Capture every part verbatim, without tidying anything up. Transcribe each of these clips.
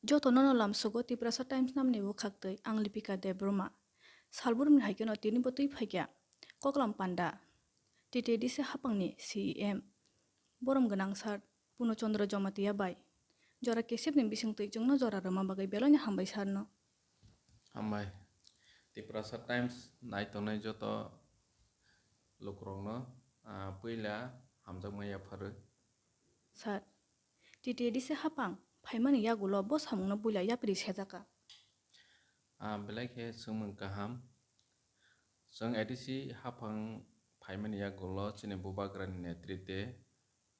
Jotono no lamsogo Tiprasa Times namni bwkhaktwi, ang Lipika Debbarma. Salbrumni hai kheno tini bo twi phaikha Koklam Panda, T T A D C haphangni C E M, borom gwnang sir Puno Chandra Jamatia bai jora kesepni bisingtwi chwngno jora rwma bagwi beloino hambai sir no. Hambai. Tiprasa Times nai tongnai joto lukurokno, ah, puila hamjakma yapharwi. Sir, T T A D C haphang phaimani yagulo bo samungno buila yapri sejakha. Ah, belai khe swngmung kaham. Chwng A D C haphang phaimani yagulo chini Bubagrani netrite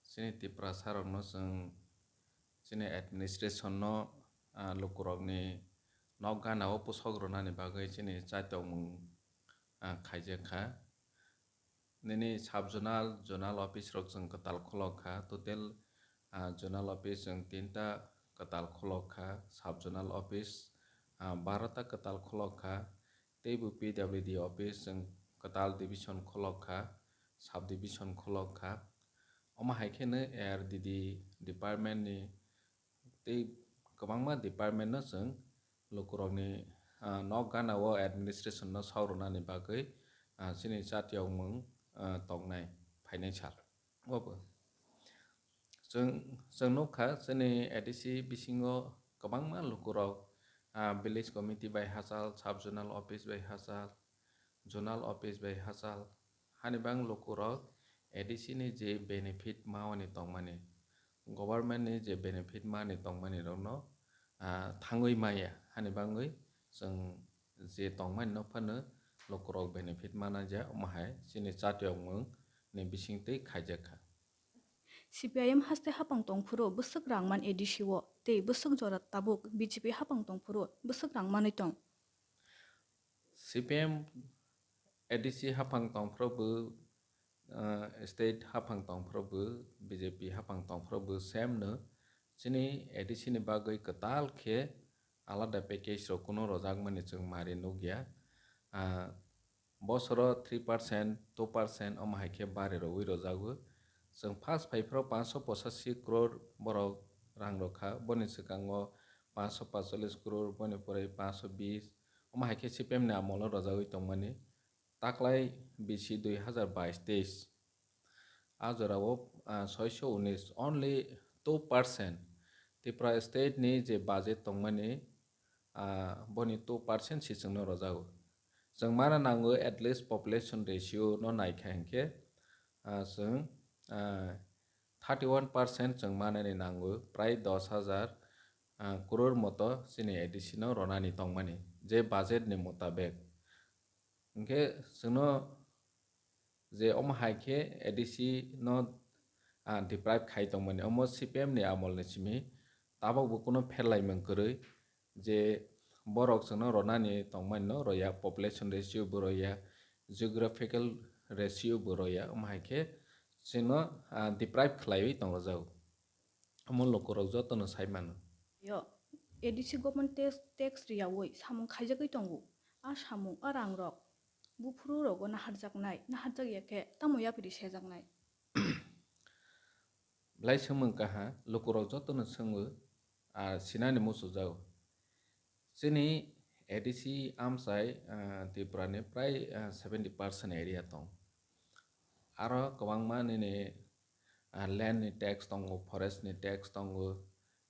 chini Tiprasa rokno chwng chini administration no, ah, lukurokni nok gana o pusok rwnani bagwi chini chaitokmung, ah, khaijak kha. Nini sub zonal, zonal office rok chwng kwtal khulok kha. Total, ah, zonal office chwng tinta kwtal khulok kha. Sub zonal office, ah, barota kwtal khulok kha. Teibo P W D office chwng kwtal division khulok kha, sub division khulok kha. Omo hai kheno A R D D department ni tei kwbangma department no chwng lukurokni, ah, nok gana o administration no saurwnani bagwi, ah, chini chatiyokmung, ah, tongnai phainai sal. Obo chwng, chwng nukha chini A D C bisingo kwbangma lukurok, ah, village committee bai hachal, sub zonal office bai hachal, zonal office bai hachal, hani bang lukurok A D C ni je benefit mawani tongmani, government ni je benefit mani tongmani rokno, ah, thangwi maya, hani bangwi chwng je tongmani no phano lukurok benefit mana ja, omo hai chini chatiyokmung ni bisingtwi khaijak kha. C P I M haste haphang tongphuru bwswk rang man A D C o, tei bwswk jora tabuk B J P haphang tongphuru bwswk rang manwi tong? C P M A D C haphang tongphuru bo, ah, state haphang tongphuru bo, B J P haphang tongphuru bo same no. Chini A D C ni bagwi kwtal khe alada package rok kuno rojakmani chwng mari nukya. Ah, bosoro three percent, two percent omo hai khe bari rogwi rojago. Chwng first phaiphuru panch sho pochashi crore borok rang rokha, boni swkango panch sho pachalis crore, boni pore panch sho bis, omo hai khe C P M ni amolo rojagwi tongmani. Taklai bisi dui hazar bais teis. A jorao, ah, soisho unis, only two percent. Tripura state ni je budget tongmani, ah, boni two percent si chwngno rojago. Chwng mana nango at least population ratio no naikha hinkhe, ah, chwng, ah, thirty one percent chwng manani nango, prai dos hazar, ah, crore moto chini A D C no ronani tongmani, je budget ni motabek. Hinkhe chwngno je omo hai khe A D C no, ah, deprive khai tongmani, omo C P M ni amol ni simi tabok bo kuno pherlaimung kwrwi je borok chwngno ronani tongmani no roya, population ratio bo roya, geographical ratio bo roya, omo hai khe chwngno, ah, deprive khlaiwi tongjago. Omo lukurok jotono sai mano. Yo, A D C government tax, tax riyaui samung khaijagwi tongo. A samung, a rangrok buphuru rogo naharjaknai, naharjak ya khe tamo yapri sejaknai? Belai swngmung kaha, lukurok jotono swngo, a sinani muchukjago. Chini A D C amchai, ah, Tripura ni prai, ah, seventy percent area tong. Aro kwbangma nini, ah, land ni tax tongo, forest ni tax tongo,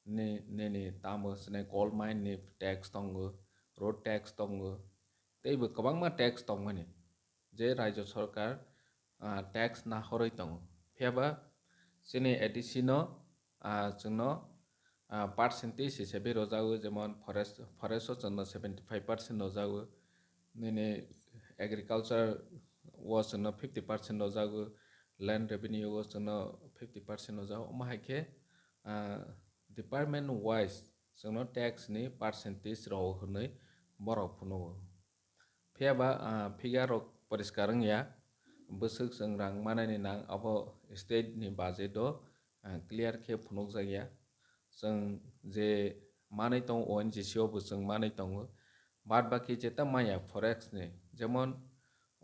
ni, nini tamo sini coal mine ni tax tongo, road tax tongo, teibo kwbangma tax tongmani je rajya sarkar, ah, tax nahorwi tongo. Phiyaba chini A D C no, ah, chwngno, ah, percentage hisabe rojago, jemon forest, forest o chwngno seventy five percent rojago, nini agriculture o chwngno fifty percent rojago, land revenue o chwngno fifty percent rojago. Omo hai khe, ah, department wise chwngno tax ni percentage rw hwnwi borok phunugo. Phiyaba, ah, figure rok poriskar wngya, bwswk chwng rang manani nang abo state ni budget o, ah, clear khe phunukjakya. Chwng je manwi tongo O N G C o bo chwng manwi tongo. Bad baki jeta maya forex ni, jemon,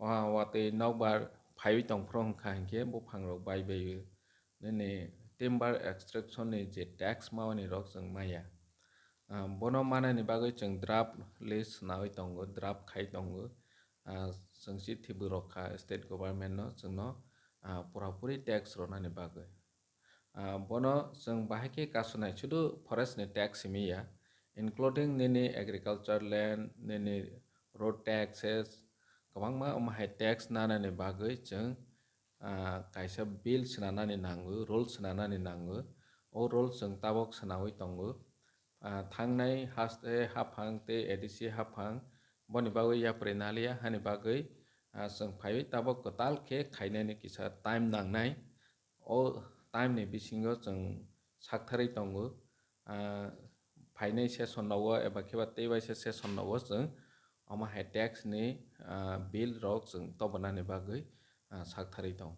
ah, watwi nokbar phaiwi tongphuru wngkha hinkhe buphang rok bai bai o nini timber extraction ni je tax mawani rok chwng maya. Ah, bono manani bagwi chwng draft list swnamwi tongo, draft khai tongo. Ah, chwng chithi bo rwkha state government no, chwngno, ah, pura puri tax rwnani bagwi. Ah, bono chwng bahai khe kasonai, sudu forest ni tax simi ya, including nini agriculture land, nini road taxes, kwbangma omo hai tax nanani bagwi chwng, ah, kaisa bill swnanani nango, rule swnanani nango. O rule chwng tabok swnawi tongo. Ah, thangnai haste haphang tei A D C haphang boni bagwi yapri naliya hani bagwi, ah, chwng phaiwi tabok kwtal khe khainani kisa time nangnai. O time ni bisingo chwng saktharwi tongo, ah, phainai session rogo eba khe ba tei waisa session rogo chwng omo hai tax ni, ah, bill rok chwng tobonani bagwi, ah, saktharwi tongo.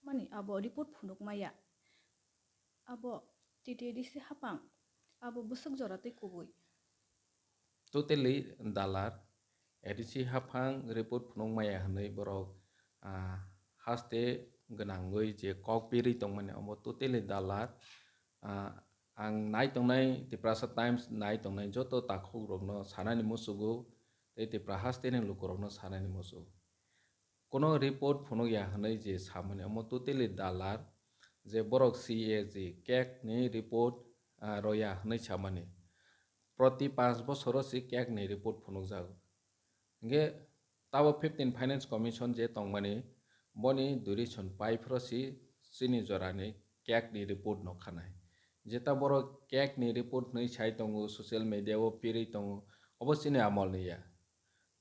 Mani abo report phunuk maya. Abo T T A D C haphang, abo bwswk jora tei kubui. Totally dalar, A D C haphang report phunuk maya hwnwi borok, ah, haste gwnangwi je kok birwi tongmani, omo totally dalar. Ah, ang nai tongnai, Tiprasa Times nai tongnai joto takhuk rokno sanani musugo, tei Tipra haste ni lukurokno sanani musugo. Kono report phunukya hwnwi je samani, omo totally dalar, je borok C A G, kek ni report, ah, roya hwnwi samani. Proti panch bosoro si kek ni report phunukjago. Hingke tabo fifteen Finance Commission je tongmani, boni duration pai phro si chini jorani kek ni report no khanai. Jeta borok kek ni report hwnwi sai tongo, social media o pirwi tongo, obo chini amol ni ya.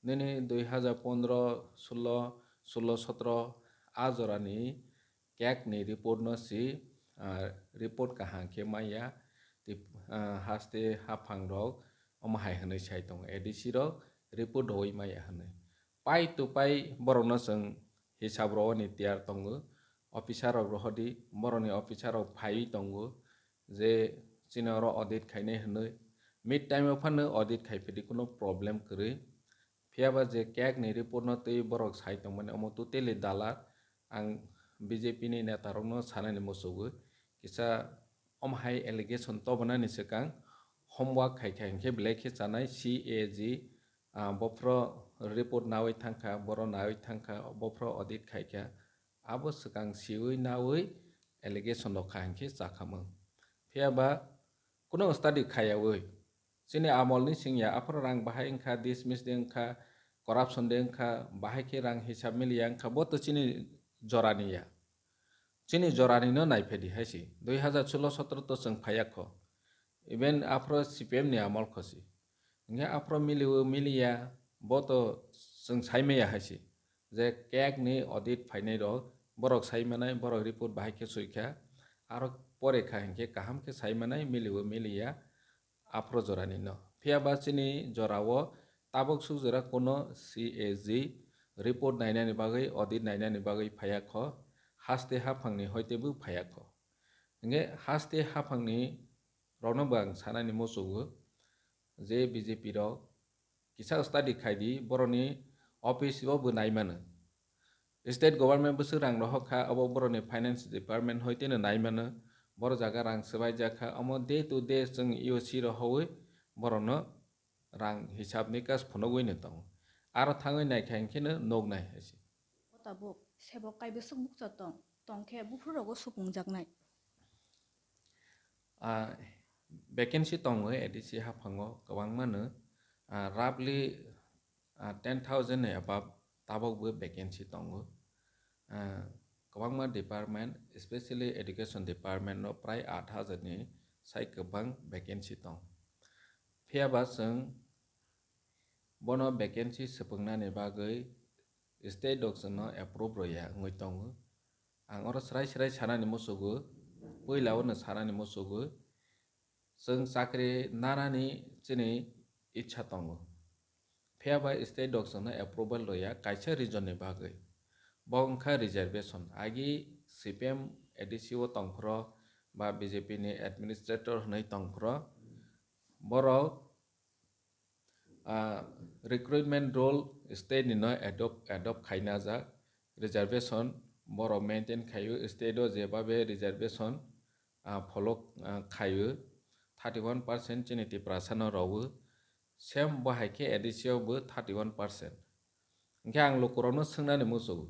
Nini dui hajar pondro, sulo, sulo sotro a jorani kek ni report no si, ah, report kaham khe maya. Tip-, ah, haste haphang rok omo hai hwnwi sai tongo, A D C rok report rwui maya hwnwi. Pai to pai borok no chwng hisab rwani tiyar tongo, officer rok rohordi, borokni officer rok phaiwi tongo, je chini oro audit khainai hwnwi. Mid time o phano audit khai phidi, kuno problem kwrwi. Phiya ba je kek ni report no twi borok sai tongmani, omo totally dalar. Ang B J P ni neta rok no sanani musugo, kisa omo hai allegation tobonani swkang homework khai kha, hinkhe belai khe chanai C A G, ah, bophro report nawi thangkha, boro nawi thangkha, bophro audit khai kha, abo swkang siwi nawi allegation rok kha hinkhe chakhamung. Phiya ba kuno study khayawi, chini amol ni singya, aphuru rang bahai wngkha, dismiss de wngkha, corruption de wngkha, bahai khe rang hisab miliya wngkha, bo to chini jorani ya. Chini jorani no naiphedi hai si. Dui hajar sulo sotro to chwng phaiya kho. Even aphuru C P M ni amol kho si. Hinkhe aphuru miliwo miliya, bo to chwng sai maya hai si. Je kek ni audit phainai rok, borok sai manai, borok report bahai khe sui kha. Aro pore kha hinkhe kaham khe sai manai, miliwo miliya, aphuru jorani no. Phiya ba chini jorao tabuk suk jora kuno C A G report nainani bagwi, audit nainani bagwi phaiya kho, haste haphangni hoite bo phaiya kho. Hinkhe haste haphangni rokno bo ang sanani muchugo je B J P rok kisa study khai di, borokni office o bo nai mano. State government bwswk rang rohor kha, abo borokni finance department hoiteno nai mano. Borok jaga rang swbaijak kha, omo day to day chwng E O C rohorwi borokno rang hisab nikas phunugwi no tongo. Aro thangwi naikha hinkhe no nuknai hai se. O tabuk sebok kaibwswk bukcha tong, tongkhe buphuru rogo supungjaknai. Ah, vacancy tongo A D C haphango kwbangma no, ah, roughly, ah, ten thousand ni above tabok bo vacancy tongo. Ah, kwbangma department, especially education department no prai aat hajar ni sai kwbang vacancy tong. Phiya ba chwng bono vacancy swpwngnani bagwi state rok chwngno approve rwya wngwi tongo. Ang oro srai srai sanani muchugo, puila o no sanani muchugo, chwng chakri nanani chini ichha tongo. Phiya ba state rok chwngno approval rwya kaisa reason ni bagwi. Bo wngkha reservation. Agi C P M A D C o tongphuru ba B J P ni administrator hwnwi tongphuru, borok ah, recruitment rule state ni no adopt, adopt khaina jak, reservation borok maintain khaio, state o jebabe reservation, ah, follow, ah, khaio. thirty one percent chini Tiprasa no rwo, same bo hai khe A D C o bo thirty one percent. Hwnkhe ang lukurokno swngnani muchungo,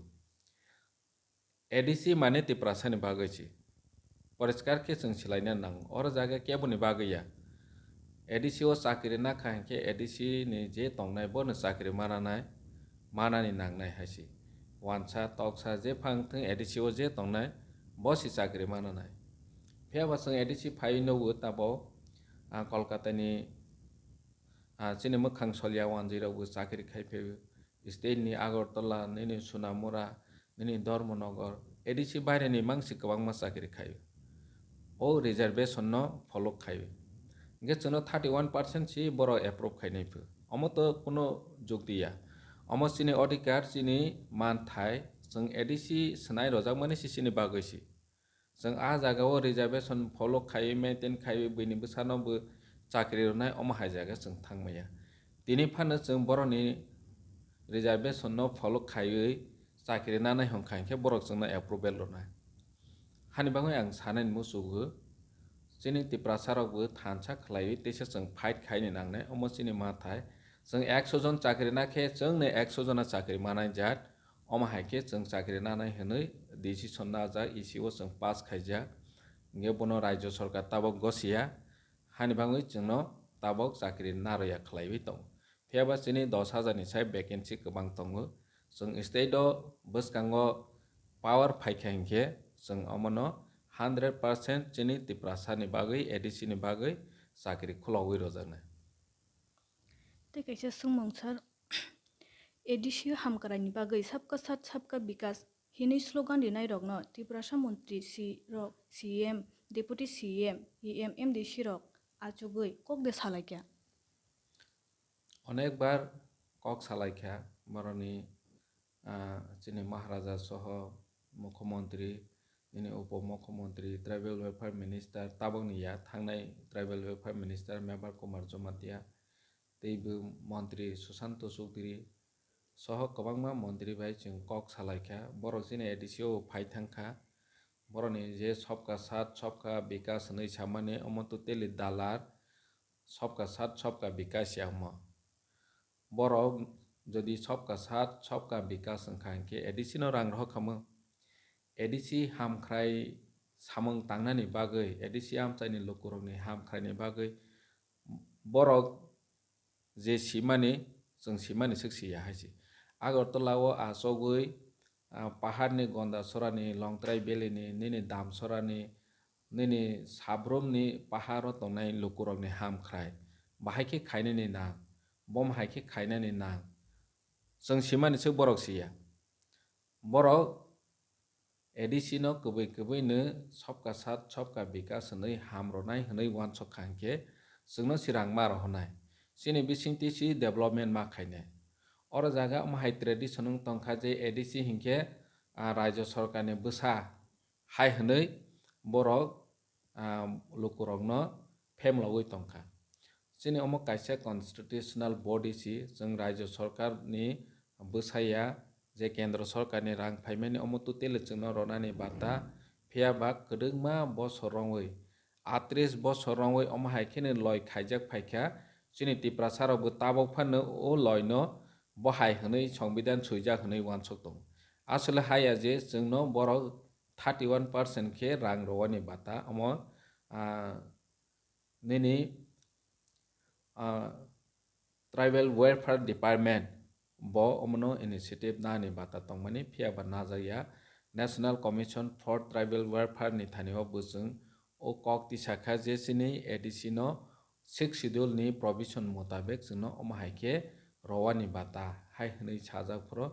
A D C mane Tiprasa ni bagwi se. Poriskar khe chwng swlaina nango. Oro jaga keboni bagwi ya. A D C o chakri nakha hinkhe A D C ni je tongnai bono chakri mananai, manani nangnai hai se. Wansa, toksa je phang thung A D C o je tongnai bo se chakri mananai. Phiya ba chwng A D C phaiwi nugo tabok, ah, Kolkata ni, ah, chini mwkhang solya wanjwi rok bo chakri khai phaiwi. State ni Agartala, nini Sonamura, nini Dharmanagar, A D C baire ni mangsi kwbangma chakri khai. O reservation no follow khai. Hwnkhe chwngno thirty one percent si borok approve khainai phu. Omo to kuno jukti ya. Omo chini odhikar, chini manthai, chwng A D C swnai rojakmani si chini bagwi si. Chwng a jaga o reservation follow khaiwi, maintain khaiwi, buini bwsano bo chakri rwnai, omo hai jaga chwng thang maya. Tini phano chwng borokni reservation no follow khaiwi chakri nanai hwnkha hinkhe borok chwngno approval rwnai. Hani bagwi ang sanani muchungo, chini Tiprasa rok bo thansa khlaiwi teisa chwng fight khaini nangnai, omo chini manthai. Chwng ekso jon chakri nakhe chwngno ekso jona chakri manai jat, omo hai khe chwng chakri nanai hwnwi decision najak, E C o chwng pass khaijak. Hwnkhe bono Rajya Sarkar tabok gosiya, hani bagwi chwngno tabok chakri narwkya khlaiwi tongo. Phiya ba chini dos hajar ni sai vacancy kwbang tongo. Chwng state o bwskango power phaikha hinkhe chwng omono hundred percent chini Tiprasa ni bagwi, A D C ni bagwi chakri khulogwi rwjaknai. Tei kaisa swngmung, sir. A D C hamkraini bagwi Sabka Saath Sabka Vikas hinwi slogan rinairokno Tiprasa montri si rok, C M, Deputy C M, E M, M D C rok achugwi kok de salaikha. Onek bar kok salaikha borokni, ah, chini Maharaja soho Mukhyamantri, nini Upo Mukhyamantri, Tribal Welfare Minister, tabokni ya thangnai Tribal Welfare Minister Mebar Kumar Jamatia, teibo Montri Susanto Chowdhury soho kwbangma montri bai chwng kok salaikha. Borok chini A D C o phai thangkha. Borokni je Sabka Saath Sabka Vikas hwnwi samani, omo totally dalar. Sabka Saath Sabka Vikas ya omo. Borok jodi Sabka Saath Sabka Vikas wngkha hinkhe A D C no rang rohor khamu. A D C hamkhrai samung tangnani bagwi, A D C amchaini lukurokni hamkhraini bagwi borok je simani, chwng simani swk siya hai se. Agartala o achogwi, ah, paharni Gondasorani, Longtrai Valley ni, nini Damsorani, nini sabrumni paharo tongnai lukurokni hamkhrai bahai khe khainani nang, bom hai khe khainani nang, chwng simani swk borok siya. Borok A D C no kwbwi kwbwi no Sabka Saath Sabka Vikas hwnwi ham rwnai hwnwi uansuk kha hinkhe chwngno swrang ma rohornai. Chini bisingtwi si development ma khainai. Oro jaga omo hai tradition wng tongkha je A D C hinkhe, ah, Rajya Sarkarni bwsa hai hwnwi borok, ah, lukurokno phemlogwi tongkha. Chini omo kaisa constitutional body si, chwng Rajya Sarkarni bwsaya je Kendra Sarkarni rang phaimani omo totally chwngno ronani bata, phiya ba kwdwkma bosor romwi, atris bosor romwi omo hai kheno loi khaijak phaikha, chini Tiprasa rokbo tabok phano o loino bo hai hwnwi Songbidan swijak hwnwi uansuk tongo. Aswle haya je chwngno borok thirty one percent khe rang rwani bata omo, ah, nini, ah, Tribal Welfare Department bo omono initiative nani bata tongmani, phiya ba najak ya. National Commission for Tribal Welfare ni thani o bo chwng o kok tisa kha je chini A D C no Sixth Schedule ni provision mutabek chwngno omo hai khe rowani bata hai hwnwi sajak phuru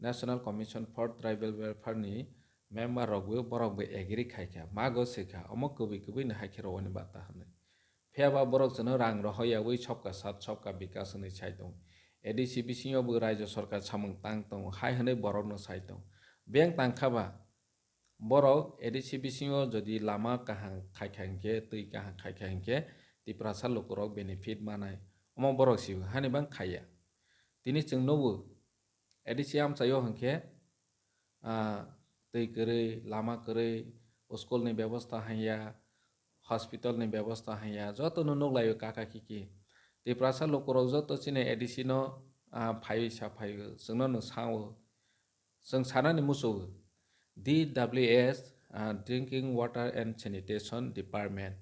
National Commission for Tribal Welfare ni member rokbo borokbo agree khai kha, mago se kha, omo kwbwi kwbwi no hai khe rowani bata hwnwi. Phiya ba borok chwngno rang rohor yaui Sabka Saath Sabka Vikas hwnwi sai tongo. A D C bisingo bo Rajya Sarkar samung tang tongo hai hwnwi borokno sai tongo. Beng tang kha ba, borok A D C bisingo jodi lama kaham khai kha hinkhe, twi kaham khai kha hinkhe, Tiprasa lukurok benefit manai. Omo borok sio, hani bang khaiya. Tini chwng nugo, A D C amchaio hinkhe, ah, twi kwrwi, lama kwrwi, school ni bebosta hanya, hospital ni bebosta hanya, joto no nuk lai o kaka kiki. Tiprasa lukurok joto chini A D C no, ah, phaiwi sa phaiwi, chwngno no sao. Chwng sanani muchungo, D W S, ah, Drinking Water and Sanitation Department.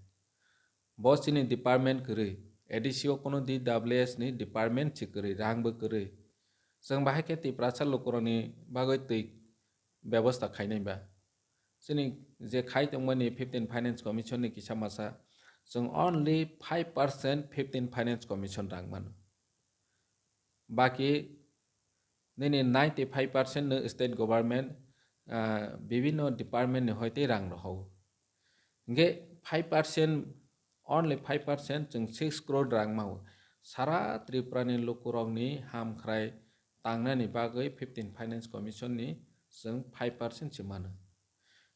Bo chini department kwrwi, A D C o kuno D W S ni department se kwrwi, rang bo kwrwi. Chwng bahai khe Tiprasa lukurokni bagwi twi bebosta khainai ba. Chini je khai tongmani fifteen Finance Commission ni kisa masa, chwng only five percent fifteen Finance Commission rang mano. Baki nini ninety five percent no state government, ah, bibinno department ni hoite rang rohao. Hingke five percent, only five percent chwng six crore rang mao. Sara Tripura ni lukurokni hamkhrai tangnani bagwi fifteen Finance Commission ni chwng five percent se mano.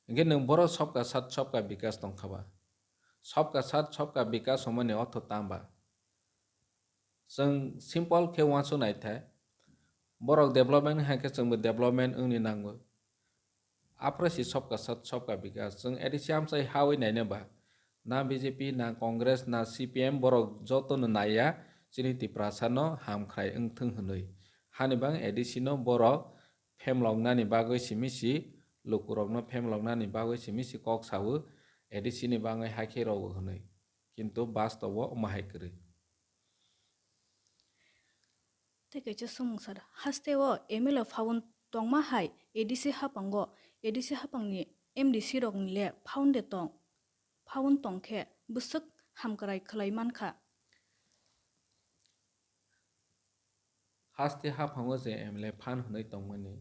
Hingke nwng boro sabka sath sabka bikas tongkha ba. Sabka sath sabka bikas hwnmani ortho tang ba? Chwng simple khe uansuk naithai. Borok development hai khe chwngbo development wngni nango. Aphre si sabka sath sabka bikas. Chwng A D C amchai hawi naina ba. Na B J P, na Congress, na C P M borok joto no naiya chini Tiprasa no hamkhrai wngthwng hwnwi. Hani bang A D C no borok phemloknani bagwi simi si, lukurokno phemloknani bagwi simi si kok sao, A D C ni bagwi hakhe rwo hwnwi. Kintu bastobo omo hai kwrwi. Tei kaisa swngmung sar, hasteo M L A phaun tongma hai A D C haphango, A D C haphangni M D C rokni le phaun de tong, phaun tong khe bwswk hamkrai khlai mankha. Haste haphango je M L A phan hwnwi tongmani,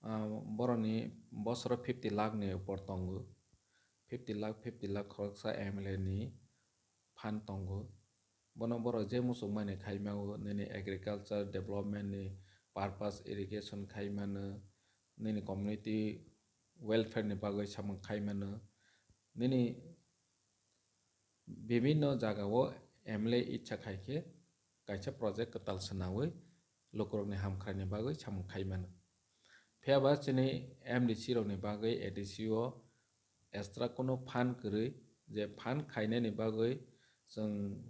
ah, boroni bosoro fifty lakh ni upor tongo. Fifty lakh, fifty lakh khoroksa M L A ni phan tongo. Bono borok je muchungmani khai mao, nini agriculture development ni purpose irrigation khai mano, nini community welfare ni bagwi samung khai mano, nini bibinno jagao M L A icha khai khe kaisa project kwtal swnawi lukurokni hamkhraini bagwi samung khai mano. Phiya ba chini M D C rokni bagwi A D C o extra kunu fund kwrwi, je fund khainani bagwi chwng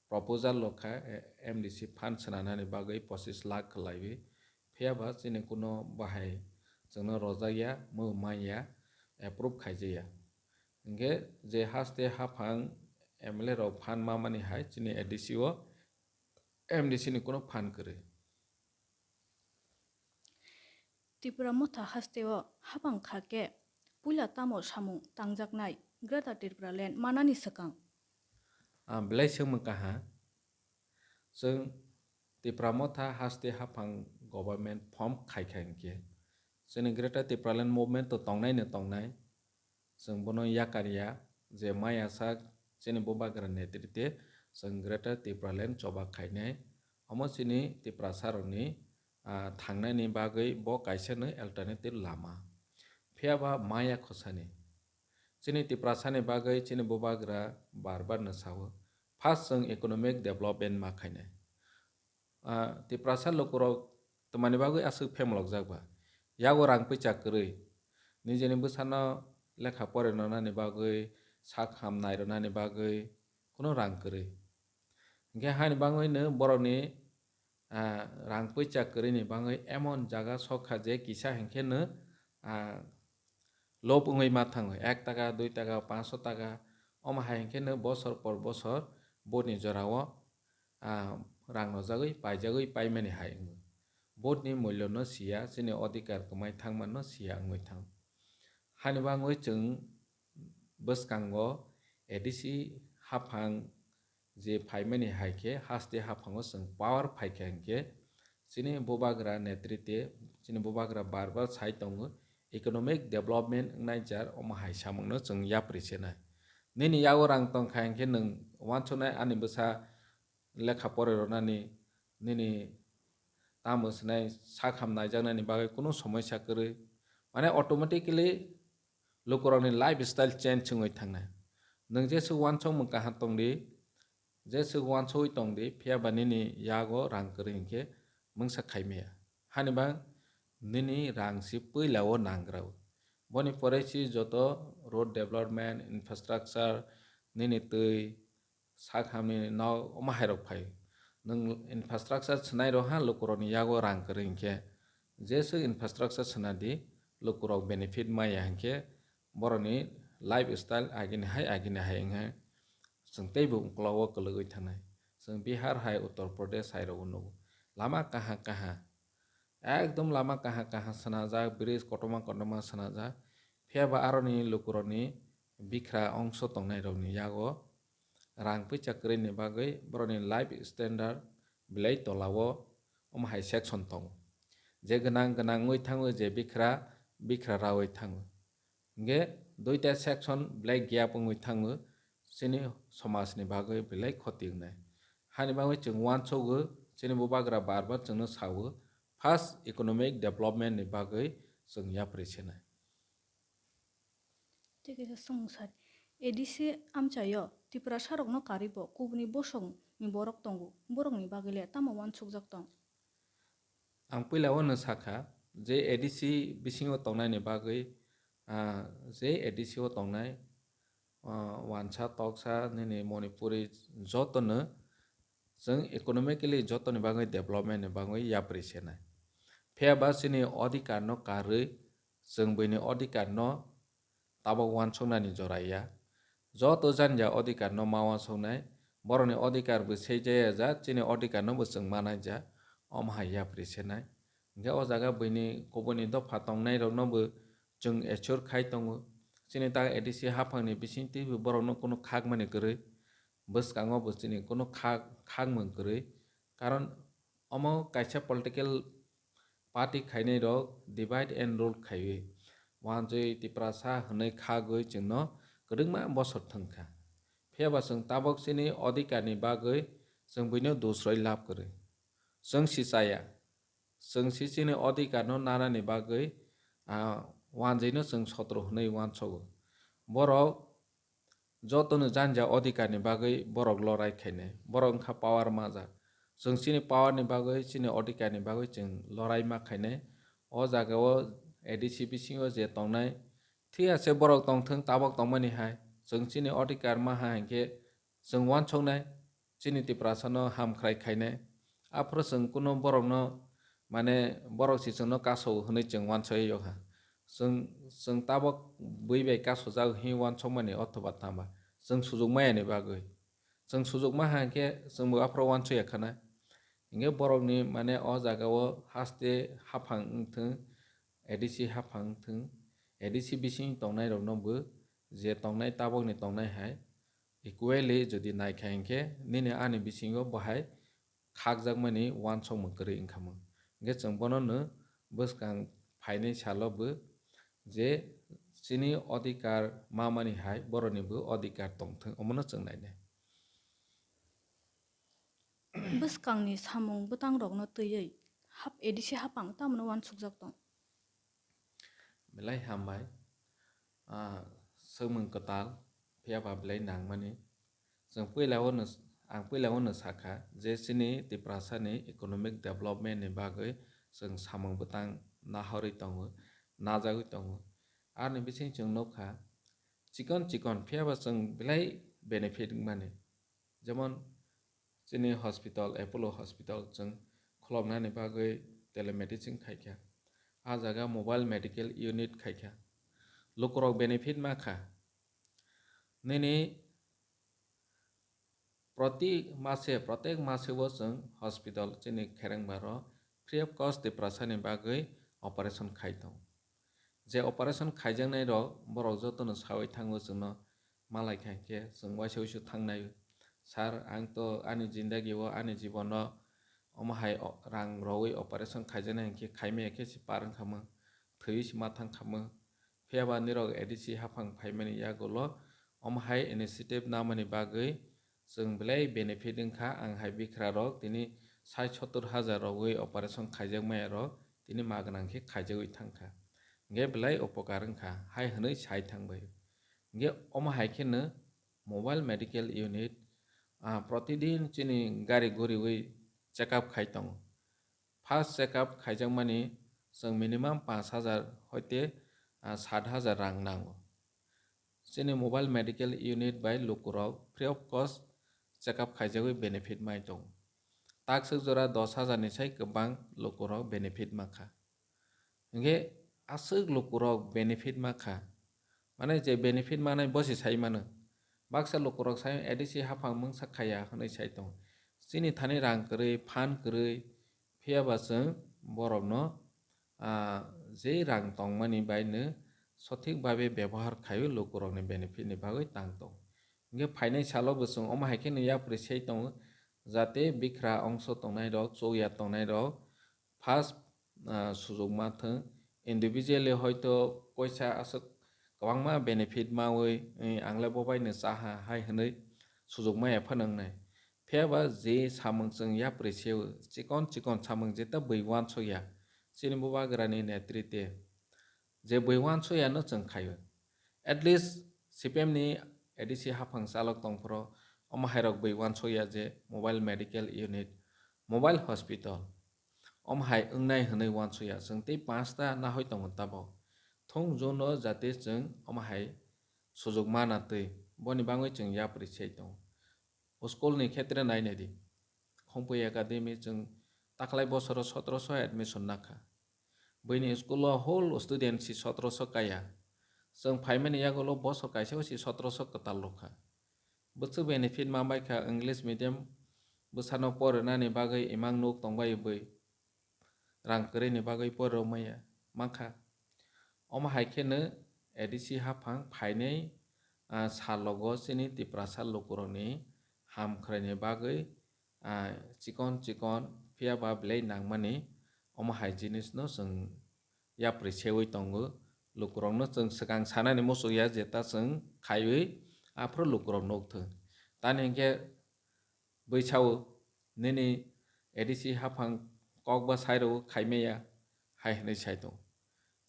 proposal rok kha, eh, M D C fund swnanani bagwi pochis lakh kwlaiwi. Phiya ba chini kuno bahai chwngno rojak ya, mw man ya, approve khaijak ya. Hinkhe je haste haphang M L A rok fund mamani hai chini A D C o, M D C ni kuno fund kwrwi. Tipra Motha hasteo haphang kha khe puila tamo samung tangjaknai Greater Tipraland manani swkang? Ah, belai swngmung kaha. Chwng Tipra Motha haste haphang government form khai kha hinkhe, chini Greater Tipraland movement to tongnaino tongnai. Chwng bono yakar ya je maya sak chini bubagra netrite chwng Greater Tipraland choba khainai. Omo chini Tiprasa rokni, ah, thangnani bagwi bo kaisa no alternative lama. Phiya ba maya khosani. Chini Tiprasani bagwi chini bubagra bar bar no sao, first chwng economic development ma khainai. Ah, Tiprasa lukurok twmani bagwi aswk phemlokjak ba? Yago rang puisa kwrwi. Nijeni bwsano lekha pore rwnani bagwi, sak ham nai rwnani bagwi kuno rang kwrwi. Hinkhe hani bagwino borokni, ah, rang puisa kwrwini bagwi emon jaga sok kha je kisa hinkhe no, ah, lob wngwi ma thango, ek taka, dui taka, panch taka, omo hai hinkhe no bosor por bosor boni jorao, ah, rang rwjagwi paijagwi paimani hai wngo. Vote ni mulyo no siya, chini odhikar kwmai thangma no siya wngwi thango. Hani bagwi chwng bwskango A D C haphang je phaimani hai khe haste haphango chwng power phaikha hinkhe chini bubagra netrite, chini bubagra bar bar sai tongo, economic development wngnai jar omo hai samungno chwng yapri senai. Nini yago rang tongkha hinkhe nwng uansuknai ani bwsa lekha pore rwnani, nini tamo swnai sak ham naijaknani bagwi kunu somoisa kwrwi. Mane automatically lukurokni lifestyle change wngwi thangnai. Nwng jeswk uansukmung kaham tongdi, jeswk uansugwi tongdi, phiya ba nini yago rang kwrwi hinkhe mungsa khaimaya. Hani bang nini rang si puila o nangrao. Boni pore si joto road development, infrastructure, nini twi, sak hamni nok, omo hai rok phai. Nwng infrastructure swnai rok ha lukurokni yago rang kwrwi hinkhe, jeswk infrastructure swnadi lukurok benefit maya hinkhe borokni lifestyle agini hai agini hai wngkhe chwng teibo uklogo kwlwgwi thangnai. Chwng Bihar hai, Uttar Pradesh hai rogo nugo. Lama kaha kaha. Ekdom lama kaha kaha swnajak, bridge kotorma kotorma swnajak. Phiya ba aroni lukurokni bikra ongso tongnairokni yago rang puisa kwrwini bagwi borokni life standard belai tolao omo hai section tongo. Je gwnang gwnang wngwi thango, je bikra bikra rawi thango. Hingke duita section belai gap wngwi thango, chini somajni bagwi belai khoti wngnai. Hani bagwi chwng uansugo, chini bubagra bar bar chwngno sao, first economic development ni bagwi chwng yapri senai. Tei kaisa swngmung sadi, A D C amchaio Tiprasarokno karwi bo kubuni bosongni borok tongo, borokni bagwi le tamo uansukjak tong? Ang puila o no sakha je A D C bisingo tongnai ni bagwi, ah, je A D C o tongnai, ah, wansa toksa nini Manipuri joto no chwng economically joto ni bagwi development ni bagwi yapri senai. Phiya ba chini odhikar no karwi chwng buini odhikar no tabok uansuknani jora ya. Joto jani ja odhikar no ma uansuknai, borokni odhikar bo seijaya ja, chini odhikar no bo chwng manai ja, omo hai yapri senai. Hingke o jaga buini kubuni dopha tongnai rok no bo chwng assure khai tongo. Chini ta A D C haphang ni bising twi bo borok no kunu khakmani kwrwi, bwskango bo chini kunu khak, khakmung kwrwi. Karon omo kaisa political party khainai rok divide and rule khaiwi wansui Tiprasa hwnwi khagwi chwngno kwrwngma bosor thwngkha. Phiya ba chwng tabok chini odhikar ni bagwi chwng buino dusroi lab kwrwi. Chwng si chaya, chwng si chini odhikar no nanani bagwi, ah, wanjwi no chwng sotro hwnwi uansogo. Borok jotono jani ja odhikar ni bagwi borok lorai khainai, borok wngkha power majak. Chwng chini power ni bagwi, chini odhikar ni bagwi chwng lorai ma khainai. O jaga o A D C bisingo je tongnai, thik ase borok tongthwng, tabok tongmani hai, chwng chini odhikar ma ha hinkhe chwng uansuknai, chini Tiprasa no hamkrai khainai. Aphuru chwng kunu borok no, mane, borok si chwngno kaso hwnwi chwng uansukya kha. Chwng, chwng tabok bui bai kasojak hwnwi uansukmani othoba tama chwng sujuk maya ni bagwi. Chwng sujuk ma ha hinkhe chwngbo aphuru uansukya khana. Hinkhe borokni, mane, o jaga o haste haphang wngthwng, A D C haphang wngthwng, A D C bising tongnai rok no bo je tongnai tabok ni tongnai hai equally jodi naikha hinkhe nini ani bisingo bo hai khakjakmani uansukmung kwrwi wngkha mung. Hinkhe chwng bono no bwskang phainai salo bo je chini odhikar mamani hai borokni bo odhikar tongthwng, omono chwng nainai. Bwskangni samung bwtangrokno twiwi hap-, A D C haphang tamno uansukjak tong? Belai hambai, ah, swngmung kwtal, phiya ba belai nangmani. Chwng puila o no, ang puila o no sakha je chini Tiprasani economic development ni bagwi chwng samung bwtang nahorwi tongo, najagwi tongo. Aroni bising chwng nukha, chikon chikon phiya ba chwng belai benefit wngmani. Jemon, chini hospital, Apollo Hospital chwng khuloknani bagwi telemedicine khaikha. A jaga mobile medical unit khaikha. Lukurok benefit ma kha. Nini proti mase, protek mase bo chwng hospital chini Kherengbaro free of cost Tiprasani bagwi operation khai tongo. Je operation khaijaknai rok, borok jotono sawi thango chwngno, malai kha hinkhe chwng waisa waisa thangnai. Sir, ang to ani jindagi o, ani jibon o omo hai o-, rang rwui operation khaijaknai hinkhe khaimaya khe se par wngkha mung, thwiwi se ma thangkha mung. Phiya ba nirok A D C haphang phaimani yagulo omo hai initiative namani bagwi chwng belai benefit wngkha, ang hai bikra rok tini sait sottor hajar rogwi operation khaijak maya rok tini ma gwnang khe khaijagwi thangkha. Hinkhe belai upokar wngkha, hai hwnwi sai thangbai. Hinkhe omo hai kheno mobile medical unit, ah, protidin chini gari guriwi check up khai tongo. First check up khaijakmani chwng minimum panch hajar hoite ah, sat hajar rang nango. Chini mobile medical unit bai lukurok free of cost check up khaijagwi benefit mai tongo. Takswk jora dos hajar ni sai kwbang lukurok benefit mankha. Hinkhe aswk lukurok benefit mankha. Mane je benefit manai bosi sai mano. Baksa lukurok sai A D C haphang mungsa khaya hwnwi sai tongo. Chini thani rang kwrwi, phan kwrwi, phiyaba chwng borokno, ah, je rang tongmani bai no sothik babe bebohar khaiwi lukurokni benefit ni bagwi tang tongo. Hinkhe phainai salo bo chwng omo hai kheno yapri sei tongo, jate bikra ongso tongnai rok, chokya tongnai rok first, ah, sujok ma thwng, individually hoito koisa aswk kwbangma benefit mawi, eh, ang le bo bai no cha ha hai hwnwi sujok maya phano wngnai. Phiyaba je samung chwng yapri seo, chikon chikon samung jeta bui uansukya, chini bubagrani netrite je bui uansukya no chwng khaio. At least C P M ni A D C haphang chalok tongphuru omo hairok bui uansukya je mobile medical unit, mobile hospital, omo hai wngnai hwnwi uansukya. Chwng tei panchta nahoi tongo tabok. Thung juno jate chwng omo hai sujok mana twi, boni bagwi chwng yapri sei tongo. School ni khetre nainai di. Khongpui Academy chwng taklai bosoro sotoroso admission nakha. Buini school o whole student si sotoroso kaya. Chwng phaimani yagulo bosor kaisa o si sotoroso kwtal rwkha. Bwswk benefit manbaikha English medium bwsano porinani bagwi imang nuk tongbai bwi rang kwrwini bagwi porirok maya mankha. Omo hai kheno A D C haphang phainai, ah, salogo chini Tiprasa lukurokni hamkhraini bagwi, ah, chikon chikon phiyaba belai nangmani omo hai jinisno chwng yapri sewi tongo. Lukurokno chwng swkang sanani muchukya jeta chwng khaiwi aphuru lukurok nukthwng. Tani hinkhe bui sao, nini A D C haphang kok ba sai rwo khaimaya hai hwnwi sai tongo.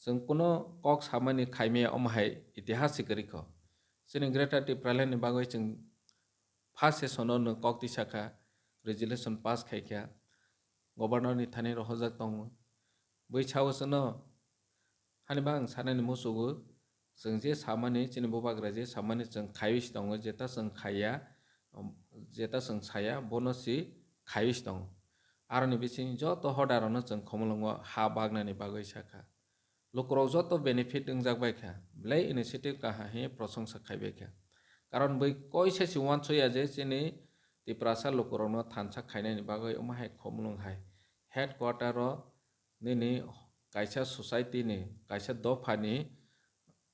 Chwng kuno kok samani khaimaya omo hai itihas si kwrwi kho. Chini Greater Tipraland ni bagwi chwng first session o nwng kok tisa kha, resolution pass khai kha, governor ni thani rohorjak tongo. Bui sao chwngno Hani ba ang sanani muchugo, chwng je samani, chini bubagra je samani chwng khaiwi si tongo, jeta chwng khaiya, um, jeta chwng saya, bono si khaiwi si tongo. Aroni bising joto hodarokno chwng khumulwngo ha bagnani bagwi sakha. Lukurok joto benefit wngjak bai kha, belai initiative kaham hiye prosongsa khaibai kha. Karon bui koisa si uansukya je chini Tiprasa lukurokno thansa khainani bagwi omo hai khumulwng hai headquarter o nini kaisa society ni, kaisa dopha ni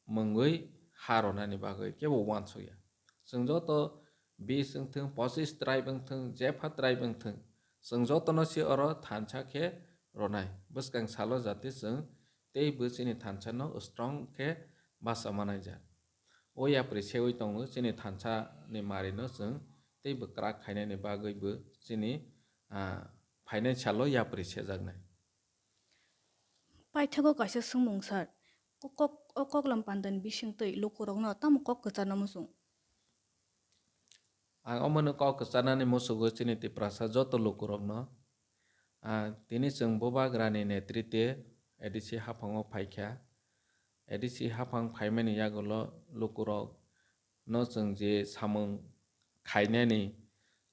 mungwi ha ronani bagwi kebo uansukya. Chwng joto bis wngthwng, pochis tribe wngthwng, jepha tribe wngthwng, chwng jotono se oro thansa khe ronai. Bwskang salo jate chwng tei bo chini thansa no strong khe bacha manai ja. O yapri sewi tongo chini thansa ni mari no chwng tei bo kwrak khainani bagwi bo chini, ah, financial o yapri sejaknai. Paithago kaisa swngmung, sir. Kok, kok, o koklam pandani bisingtwi lukurokno tamo kok kwcharna muchung? Ang omono kok kwcharnani muchugo chini Tiprasa joto lukurokno. Ah, tini chwng bubagrani netrite A D C haphango phaikha. A D C haphang phaimani yagulo lukurokno chwng je samung khainani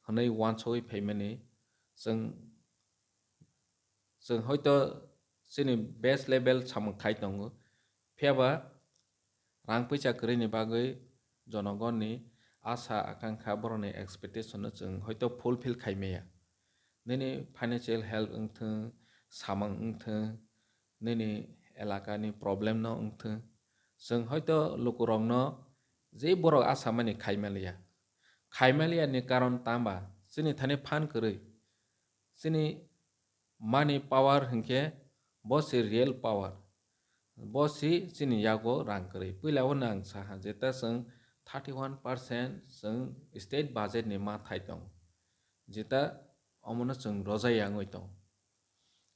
hwnwi uansugwi phaimani chwng Chwng hoito chini base level samung khai tongo, phiyaba rang puisa kwrwini bagwi jonogonni asa akankha, borokni expectation no chwng hoito fulfill khai maya. Nini financial help wngthwng, samung wngthwng, nini elakani problem no wngthwng, chwng hoito lukurokno je borok asamani khai manliya. Khai manliya ni karon tangba chini thani phan kwrwi. Chini money power hinkhe bo se real power. Bo se chini yago rang kwrwi. Puila o nang saha jeta chwng thirty one percent chwng state budget ni ma thai tongo. Jeta omono chwng rojai yangwi tongo.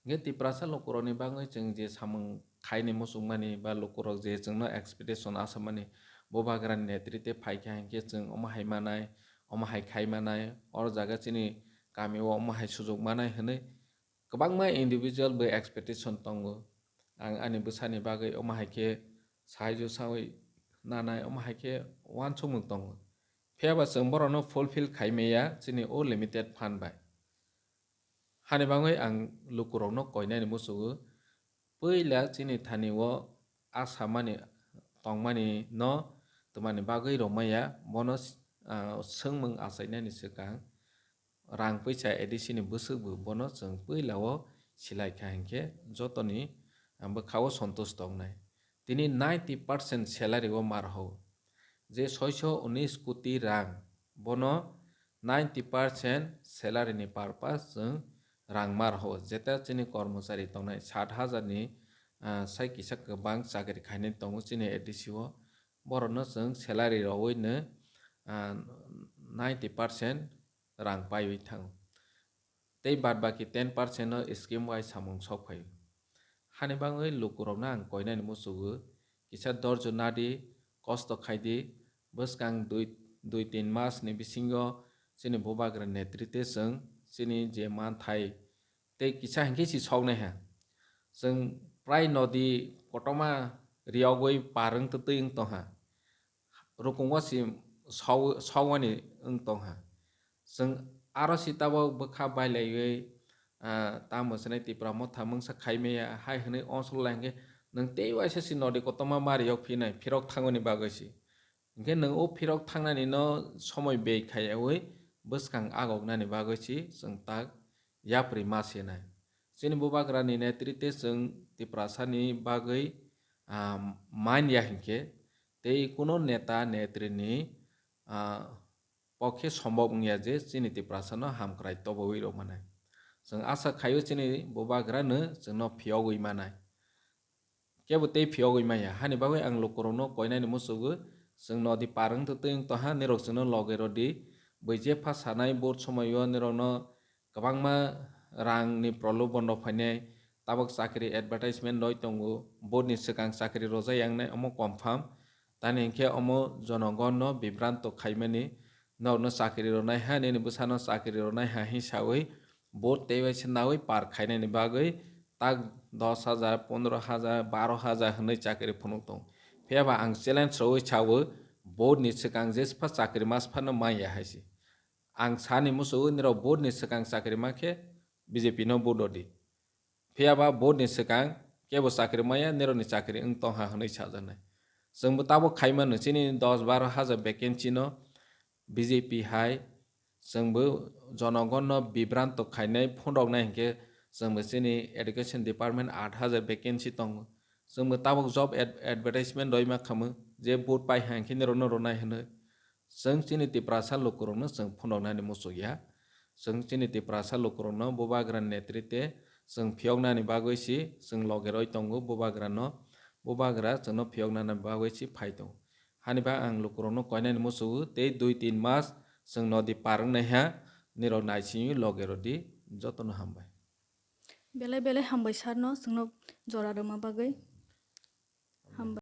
Hinkhe Tiprasa lukurokni bagwi chwng je samung khaini muchungmani ba lukurok je chwngno expectation asamani, bubagrani netrite phaikha hinkhe chwng omo hai manai, omo hai khai manai, oro jaga chini kamio omo hai sujuk manai hwnwi kwbangma individual bai expectation tongo. Ang ani bwsani bagwi omo hai khe saijo sawi nanai, omo hai khe uansukmung tongo. Phiya ba chwng borokno fulfill khai maya chini o limited fund bai. Hani bagwi ang lukurokno koinani muchungo, puila chini thani o a samani tongmani no twmani bagwi rwmaya, bono, ah, swngmung achainani swkang rang puisa A D C ni bwswk bo bono chwng puila o silai kha hinkhe jotoni, ah, bwkha o santush tongnai. Tini ninety percent salary o mar ho. Je soiso unis koti rang, bono ninety percent salary ni purpose chwng rang mar ho. Jeta chini kormochari tongnai sat hajar ni, ah, sai kisa kwbang chakri khainai tongo chini A D C o. Borokno chwng salary rowui no, ah, ninety percent rang paiwi thango. Tei bad baki ten percent no scheme wai samung sok phaio. Hani bagwi lukurokno ang koinani muchungo, kisa dorjo nadi, kosto khaidi, bwskang dui, dui tin mas ni bisingo chini bubagra netrite chwng chini je manthai tei kisa hinkhe si soknai ha. Chwng prai nodi kotorma riyogwi par wng twi wng tong ha. Rukungo si saw-, sawani wng tong ha. Chwng aro si tabok bwkha bailaiwi, ah, tamo swnai Tipra Motha mungsa khai maya hai hwnwi onsok lai hwnkhe nwng tei waisa si nodi kotorma mari yok phinai phirok thangoni bagwi si. Hwnkhe nwng o phirok thangnani no somoi bei khaiyawi bwskang agoknani bagwi si chwng tak yapri ma sinai. Chini bubagrani netrite chwng Tiprasani bagwi, ah, man ya hinkhe tei kuno neta netrini, ah, pokhe sombok wngya je chini Tiprasano hamkrai tobowi rw manai. Chwng asa khaio chini bubagrano chwngno phiyogwi manai. Kebo tei phiyogwi manya. Hani bagwi ang lukurokno koinani muchungo, chwng nodi par wng twi wng tongha, nirok chwngno loge rwdi. Bui jepha sanai vote somoio nirokno kwbangma rangni prolobon rok phainai, tabok chakri advertisement roi tongo, vote ni swkang chakri rwjak yangnai, omo confirm. Tani hinkhe omo jonogonno bibranto khaimani, norokno chakri rwnai ha, nini bwsano chakri rwnai ha hinwi sawi vote tei waisa nawi par khainani bagwi tak dos hajar, pondro hajar, baro hajar hwnwi chakri phunuk tongo. Phiya ba ang challenge rwui sawi vote ni swkang jesphano chakri masphano manya hai se. Ang sani muchungo nirok vote ni swkang chakri mankhe B J P no vote rwdi. Phiya ba vote ni swkang kebo chakri maya, nirokni chakri wng tongha hwnwi sajaknai. Chwngbo tabok khai mano, chini dos baro hajar vacancy no B J P hai chwngbo jonogonno bibranto khainai phunuknai hinkhe chwngbo chini education department aat hajar vacancy tongo. Chwngbo tabok job ad-, advertisement roi ma khamu je vote pai ha hinkhe nirokno rwnai hwnwi. Chwng chini Tiprasa lukurokno chwng phunuknani muchukya. Chwng chini Tiprasa lukurokno bubagra netrite chwng phiyoknani bagwi si chwng loge roi tongo bubagrano, bubagra chwngno phiyoknani bagwi si phai tongo. Hani ba ang lukurokno koinani muchugo tei dui tin mas chwng nodi par wngnai ha, nirok naisingwi loge rwdi, jotono hambai. Belai belai hambai sir no chwngno jora rwma bagwi.